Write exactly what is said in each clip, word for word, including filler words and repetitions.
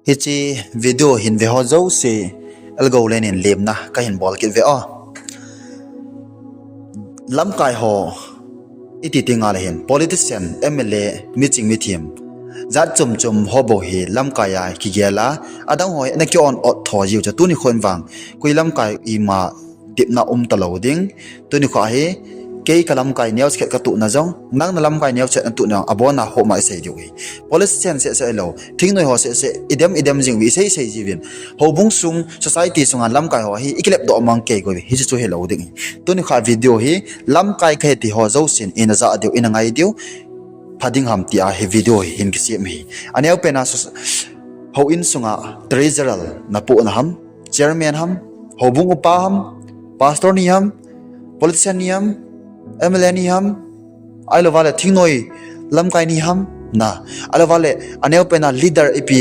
Hiche video hin ve ho jouse, elgou lenin lemna kahin bol kit uve o. Lamkai ho iti ti ngal hin politician, M L A, miching mithem, jat chom chom ho bou hi lamkai a kigel a, adang ho hi ana ki-on ot tho jiu chu tuni khon vang, koi lamkai ima dipna um talou ding. Tuni kho hi, kei ka lamkai neocha khat ka tuhna jong, nang na lamkai neocha na tuhna jong, abona ho ma isei diu hi. Politician seh seh lou, thingnoi ho seh seh, idem idem jing uve isei sei jiuvin. Houbung sung, society sunga lamkai ho hi, ikilep doh mang kei koi uve, hiche chu hilou ding hi. Tuni kho video hi, lamkai kahi ti ho jousen, ina ja diu, ina ngai diu, pha ding ham tia hi video hi hin kisem hi. Aneo pena so, houin sunga treasurer na pohna ham, chairman ham, houbung upa ham, pastor ni ham, politician ni ham, M L A ni ham, ahilouva le thingnoi lamkai ni ham, na. Ahilouva le aneo pena leader ipi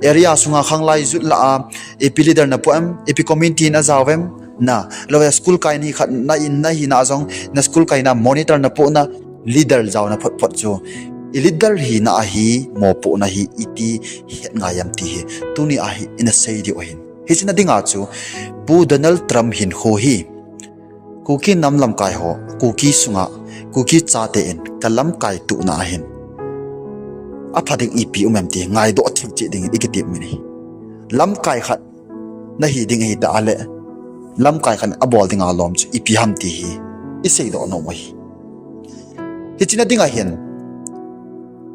area sunga khanglai jut lah a, ipi leader na poh em, ipi committee na jao em, na. Ahilouva school kai ni khat na in na hina jong, na school kaina monitor na pohna, leader jaona phot phot chu, i leader hina ahi, mopohna hi iti het ngai em ti hi, tuni a hi ina sei diu ahin. Hiche na dinga chu, Pu Donald Trump hinkho hi, Kuki nam lamkai ho, Kuki sunga, Kuki chate in ka lamkai tuhna ahin, apha ding ipi um em ti ngaidoh thei cheh dingin ikitep min ahi. Lamkai khat nahi ding ahitah le, lamkai khat in abol dinga lom chu ipi ham ti hi iseidoh nom u ahi. Hiche na dinga hin,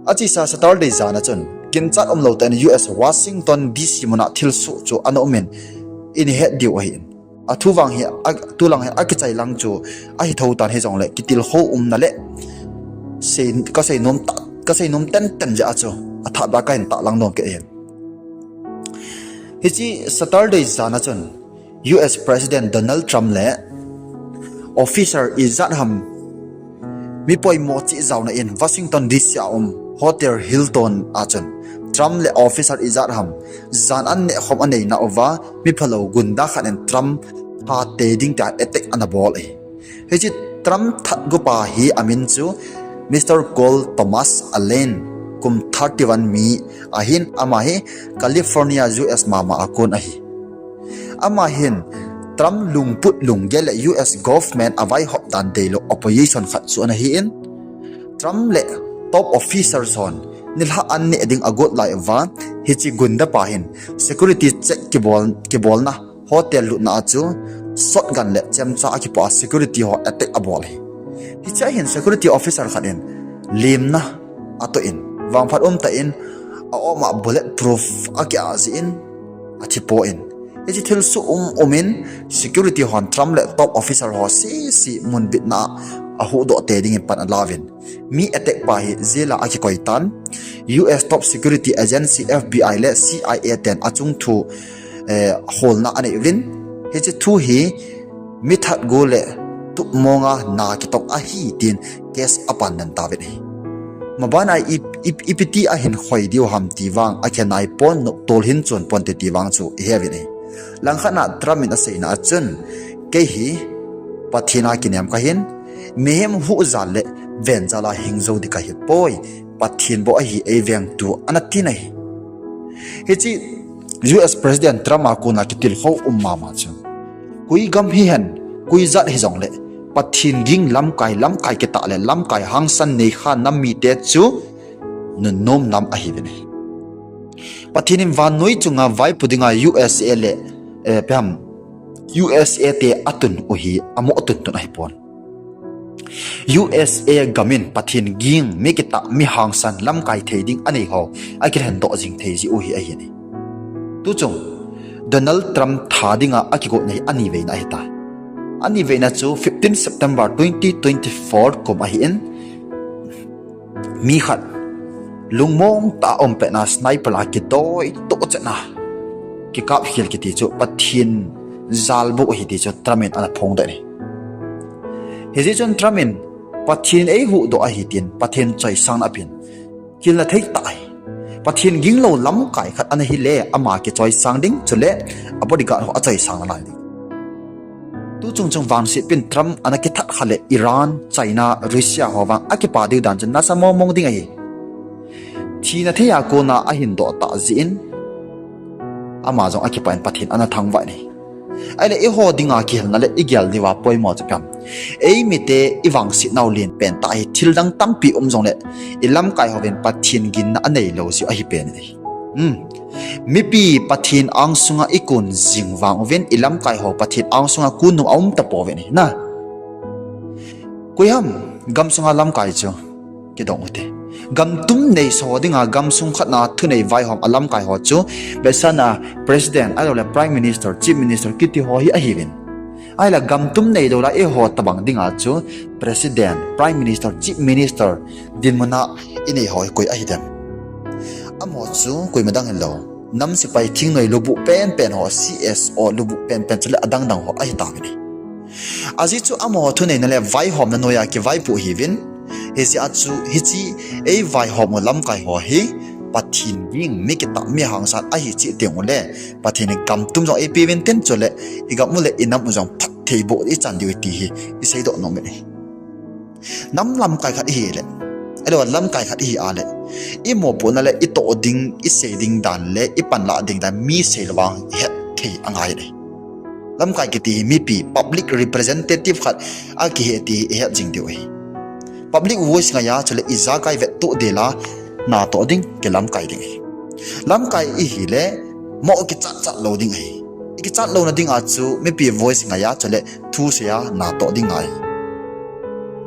achesa Saturday jana chun, ginchat umlou tah in U S Washington D C muna thilsoh chu ana umin, ina het diu ahin. Athu vang hi, a, tulang hi akichai lang chu, ahi thou tan hijongle, kitilkhou umna le, sei, kasei nom ta, kasei nom tenten jeh a chu, athahbeh a kahin tahlang nom kit ahin. Hiche Saturday jana chun, U S President Donald Trump le officer ijat ham mi poimo cheh jaona in Washington D C a um Hotel Hilton a chun Trump le officer ijat ham jan an nehkhom aneina uva mi phalou gunda khat in Trump tha tei ding tia attack ana bol ahi. Hiche Trump thatgupa hi amin chu Mister Cole Thomas Allen, kum thirty-one mi ahin, ama hi California, U S mama a kon ahi. Ama hin Trump lungput lunggel le U S government avaihop dan deilou opposition khat chu ana hin, Trump le top officers hon nilhah an neh ding agot lai uva, hiche gunda pa hin security check kibol, kibolna hotel lutna a chu shotgun le chemcha akipoh a security ho attack abol ahi. Hichea hin security officer khat in lemna atoh in, vangphat umtah in a-om a bullet proof akiah jeh in athipon, hiche thilsoh um umin security hon Trump le top officer ho sese munbitna a ahuhdoh tei dingin pan alauvin, mi attack pa hi jail a akikoi tan, U S top security agency F B I le C I A ten achung thu, eh, holna anei uvin, hiche thu hi mi thatgu le tupmonga na kitong ahi tin case apandan tauvin ahi. Mabana ip, ip, ipi tia hin khoi diu ham ti vang akhenai pon, noptol hin chon ponte ti vang chu iheuvin ahi. Langkhat na Trump in aseina a chun, kei hi Pathen a kinem kahin, mihem huhjal le venjal a hing jou ding kahipoi, Pathen bou ahi eivengtu ana tin ahi. Hiche U S President Trump a kona kitilkhou um mama chu, koi gam hihen, koi jat hijongle, Pathen ging lamkai, lamkai kitah le lamkai hangsan neikha nam mite chu nunnom nam ahiuvin ahi. Pathen in vannoi chunga vaipo dinga U S A le, eh, ipi ham, U S A te atun u hi amo tuntun ahipon, U S A gam in Pathen ging, mi kitah, mi hangsan, lamkai thei ding anei ho akilhendoh jing thei jeh u hi ahi. Tuchung Donald Trump tha dinga akigotna hi aniveina ahitai. Aniveina chu fifteen September twenty twenty-four kum ahin, mi khat lungmong tah a um petna sniper a kidoi toh chetna, kikap khel kiti chu Pathen jal bou ahi ti chu Trump in ana phongdoh in ahi. Hijeh chun Trump in Pathen in eihuhdoh ahi tin, Pathen choisangna apen, kilna thei tah ahi. Pathen ginglou lamkai khat ana hile ama kichoisang ding, chule a bodyguard ho achoisang nalai ding. Tuchung chung vangsetpin Trump ana kithat kha le Iran, China, Russia ho vang akipa diu dan chu nasa mong mong ding ahi. Thina thei a kona ahindoh tah jeh in, Ama jong akipah in Pathen ana thangvah in ahi. Ahile eiho dinga kihelna le igel diuva poimo chu ipi ham? Eimite ivangsetnau lenpen tah hi thildang tampi um jongle, ilamkai hovin Pathen ginna aneilou jeh u ahi pen in ahi. Hmm. Mipi Pathen angsunga ikun jing vang uvin ilamkai ho Pathen angsunga kun nom aum tapouvin ahi na. Koiham gamsunga lamkai chu kidong ute. Gamtum neisa ho dinga gamsung khatna thunei vaihom a lamkai ho chu vetsahna President, ahilouleh Prime Minister, Chief Minister kiti ho hi ahiuvin. Ahile gamtum neilou lai eiho tobang dinga chu President, Prime Minister, Chief Minister dinmuna inei ho hi koi ahidem? Amaho chu koima dang hilou, nam sepai thingnoi lubuh penpen ho, C S O lubuh penpen chule adangdang ho ahitauvin ahi. Ajeh chu amaho thuneina le vaihomna noiya kivaipoh ahiuvin. Hijeh a chu hiche eivaihom u lamkai ho hi Pathen ging, mi kitah, mi hangsan ahi cheh tengule Pathen in gamtum jong eipeuvin tin chule igam u le inam u jong phattheiboh ichan diu ti hi iseidoh nom in ahi. Nam lamkai khat ihile, ahilouleh lamkai khat ihi a le, imopohna le itoh ding, isei ding dan le ipanlah ding dan mi seilou vang hetthei angai in ahi. Lamkai kiti hi mipi, public representative khat akihi ti ihet jing diu ahi. Public voice ngaiya chule ijakai vettoh dela natoh ding, kilamkai ding ahi. Lamkai ihile moh kichatchat lou ding ahi. Ikichat louna dinga chu mipi voice ngaiya chule thuseiya natoh ding ngai.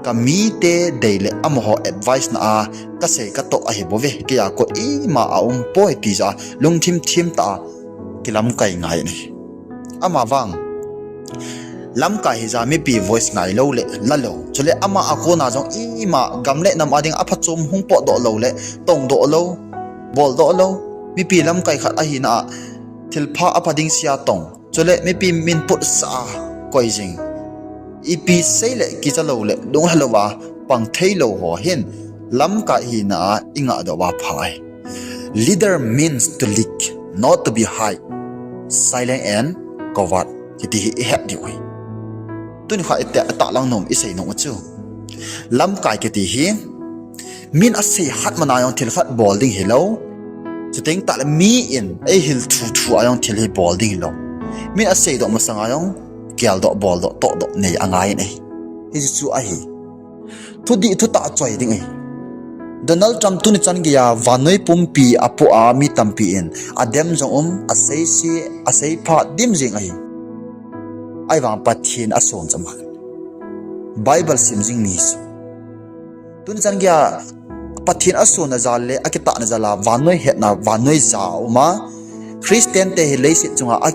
Kamite deile amaho advice na a kasei katoh ahibouve, keiya koima aumpoi ti jeh a lungthim thim tah a kilamkai ngai in ahi. Amavang lamkai hija mipi voice ngailou le lalou, chule ama a kona jong ima gam le nam a dinga phachom hung potdoh lou le tongdoh lou, boldoh lou, mipi lamkai khat ahina a thilpha apha ding sea tong, chule mipi min putsah a koi jing, ipi seile kijalou le lunghelou a pang theilou ho hin lamkai hina a ingahdoh uva pha ahi. Leader means to lead, not to be hide, silent and coward kiti hi ihet diu ahi. Tunikho itahlang nom isei nom u chu, lamkai kiti hi min asei hat mana jong thil khat bol ding hilou, chuteng tahle mi in eihil thuthu a jong thil hi bol ding hilou, min aseidoh masanga jong geldoh, boldoh, tohdoh nei angai in ahi. Hiche chu ahi. Thudih thutah choi ding ahi. Donald Trump tuni chan geiya vannoi pumpi apoh a mi tampi in adem jong um, aseise, aseipha dim jeng ahi. Ahivang Pathen ason chama, Bible sim jing mi chu, tuni chan geiya Pathen asonna jal le akitahna jal a vannoi hetna, vannoi ja aum a, Christian te hi leiset chunga a,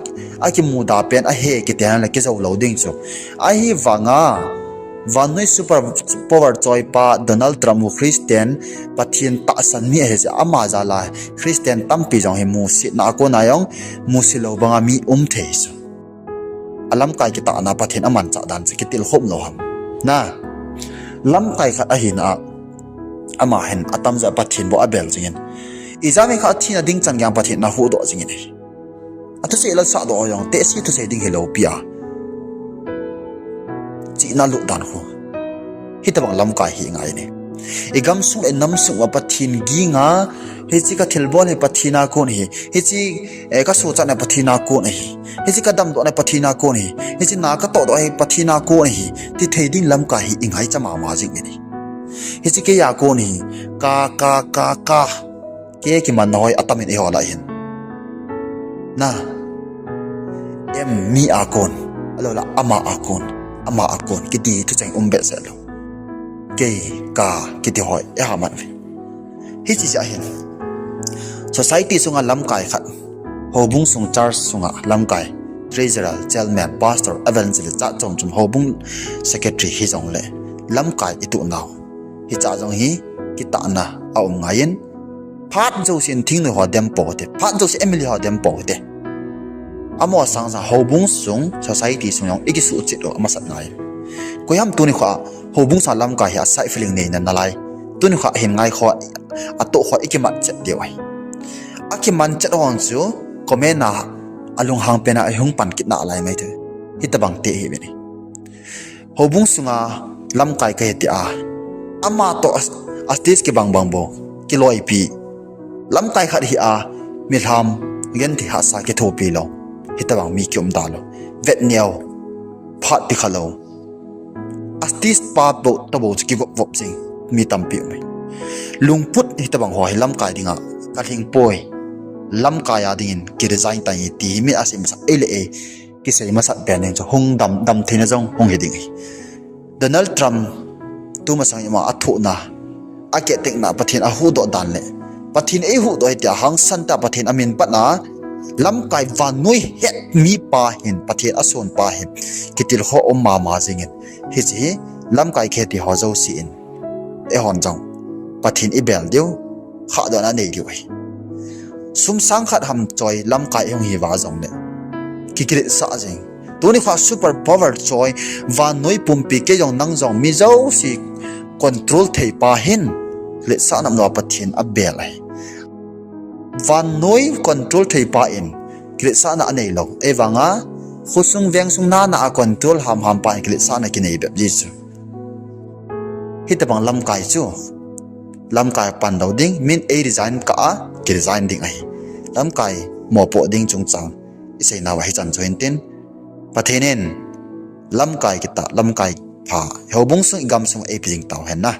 akimuda pen ahi kiti henlang kijou lou ding chu. Ahivanga vannoi super power choipa Donald Trump u Christian, Pathen tahsan mi ahi jeh a ama jal a Christian tampi jong hi musetna a kona jong muselou banga mi um thei chu. Alamkai kitahna Pathen amanchah dan chu kitilkhom lou ham? Na, lamkai khat ahina a, ama hin atamjo a Pathen bou abel jingin, ijat ham khat athina ding chan geiya Pathen in ahuhdoh jingin ahi. Athusei la sahdoh jong tehse thusei ding hilou pi a, chihna lut dan khu. Hitobang lamkai hi ngai in ahi. Igamsung le inamsung uva Pathen ginga, hiche kathilbol hi Pathen a kon ahi, hiche, eh, kasochatna Pathen a kon ahi, hiche kadamdohna Pathen a kon ahi, hiche na katohdoh hi Pathen a kon ahi, ti thei ding lamkai hi ingaicha mama jing in ahi. Hiche keiya kon ahi, ka, ka, ka, ka. Kei kimanna hoi atamin eiho lah hin. Na, em, mi a kon, ahilouleh ama a kon, ama a kon kiti thucheng um behseh lou. Kei, ka kiti hoi eiha man uve. Hiche jeh a hin society sunga lamkai khat, houbung sung church sunga lamkai, treasurer, chairman, pastor, evangelist, jat chom chom, houbung secretary hijongle lamkai itohnau hichea jong hi kitahna aum ngai in, phat jousen thingnoi ho dem pou hite, phat jouse M L A ho dem pou hite. Amaho sangsa houbung sung, society sung jong ikisuhchet u amasat ngai. Koiham tunikho a houbung sunga lamkai hi a side feeling neina nalai, tunikho hin ngaikho, atohkho ikimat chet diu ahi. Akiman chet hon chu comment a alunghang pena ihung pan kit nalai mai thei. Hitobang te ahiuvin ahi. Houbung sunga lamkai kahi tia, amatoh a, a stage kibang bang bou kiloipi, lamkai khat hia, Milham, genthei hahsa kithopi lou. Hitobang mi kium da lou. Vet neo, phat ti kha lou. Artist pa bou, tobou chu kivop vop jing. Mi tampi um e. Lungput hitobang ho hi lamkai dinga kalhing poi. Lamkai a dingin kiresign tai ti hi mi asei masat ei le ei. Kisei masat pen ding chu hung dam, dam theina jong hung hi ding ahi. Donald Trump tumasang ima athohna, akehtekna Pathen ahuhdoh dan le Pathen eihuhdoh ahi tia hangsan ta Pathen amin patna, lamkai vannoi het mipa hin, Pathen asonpa hin, kitilkhou um mama jingin. Hiche hi lamkai kiti ho jouse in, eihon jong Pathen ibel diu, khahdohna nei diu ahi. Sum sang khat ham choi lamkai ihung hiuva jongle, kikiletsah jing. Tuni kho super power choi, vannoi pumpi kei jong nang jong mi jouse control theipa hin, kiletsahna umlou a Pathen abel ahi. Vannoi control theipa in kiletsahna aneilou. Ahivanga, khosung vengsung nana a control hamham pa in kiletsahna kinei bep ji chu. Hitobang lamkai chu, lamkai pan lou ding, min eiresign kah a, kiresign ding ahi. Lamkai mopoh ding chungchang iseinauva hichan chu hintin, Pathen in lamkai kitah, lamkai pha, houbung sung igamsung eipeh jing tau hen na.